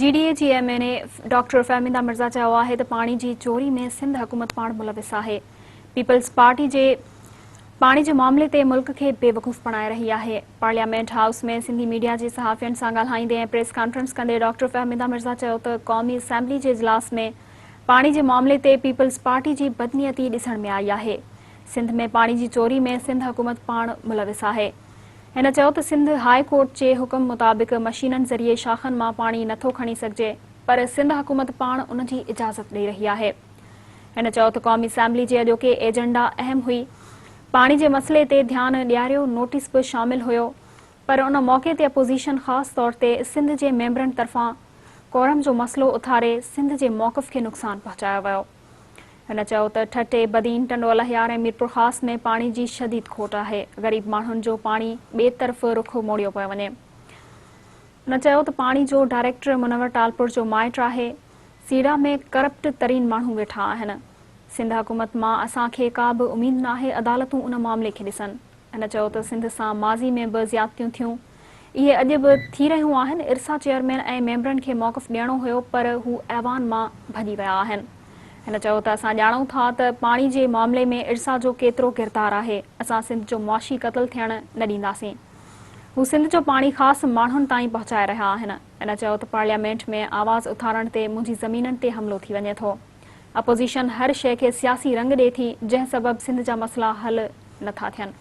جي ڊي اي جي M N A doctor Fahmida Mirza چيو آهي ته پاڻي جي چوري ۾ سنڌ حڪومت پاڻ ملوث آهي، پيپلز پارٽي جي پاڻي جي معاملي تي ملڪ کي بيوقوف بڻائي رهي آهي. پارليامينٽ هائوس ۾ سنڌي ميڊيا جي صحافين سان ڳالهائيندي ۽ پريس ڪانفرنس ڪندي ڊاڪٽر فهميده مرزا چيو ته قومي اسيمبلي جي اجلاس ۾ پاڻي جي معاملي تي پيپلز پارٽي جي بدنيتي ڏسڻ ۾ آئي آهي، سنڌ ۾ پاڻي جي چوري ۾ سنڌ حڪومت پاڻ ملوث آهي. هن چيو ته سنڌ هاء ڪورٽ جي حڪم مطابق مشينن ذريعي شاخن مان پاڻي نٿو کڻي سگهجي پر سنڌ حڪومت پاڻ ان جي اجازت ڏئي رهي آهي. هن چيو ته قومي اسيمبلي جي اڄوڪي ايجنڊا اهم هئي، پاڻي جي مسئلي تي ڌيان ڏياريو نوٽيس به شامل هيو پر ان موقعي تي اپوزيشن خاص طور تي سنڌ جي ميمبرن طرفان ڪورم جو مسئلو اٿاري سنڌ جي موقف کي نقصان پهچايو ويو. هن چيو ته ٺٽي، بدين، ٽنڊو الهيار ۽ ميرپورخاص ۾ پاڻي جي شديد کوٽ آهي، غريب ماڻهن جو پاڻي ٻئي طرف رخ موڙيو پيو وڃي. هن چيو ته پاڻي جو ڊائريڪٽر منور ٽالپر جو مائٽ آهي، سيڊا ۾ ڪرپٽ ترين ماڻهو ويٺا آهن، سنڌ حڪومت مان اسان کي ڪا به اميد ناهي عدالتون ان معاملي کي ڏسن. هن چيو ته سنڌ سان ماضي ۾ به زيادتيون ٿيون، اهي اڄ به ٿي رهيون آهن، ارسا چيئرمين ۽ ميمبرن کي موقف ڏيڻو هيو پر هو ايوان مان ڀڄي ويا آهن. هن چيو ته اسان ڄاڻون ٿا ته پاڻي جي معاملي ۾ ارسا جو ڪيترو ڪردار آهي، اسان سنڌ جو معاشي قتل ٿيڻ نه ڏينداسين. هو سنڌ جو پاڻي خاص ماڻهن تائين پهچائي رهيا آهن. هن چيو ته پارليامينٽ ۾ آواز اٿارڻ تي منهنجي زمينن تي حملو ٿي وڃي ٿو. اپوزيشن هر شيء کي سياسي رنگ ڏئي ٿي، جنهن سبب سنڌ جا مسئلا حل نه ٿا ٿين.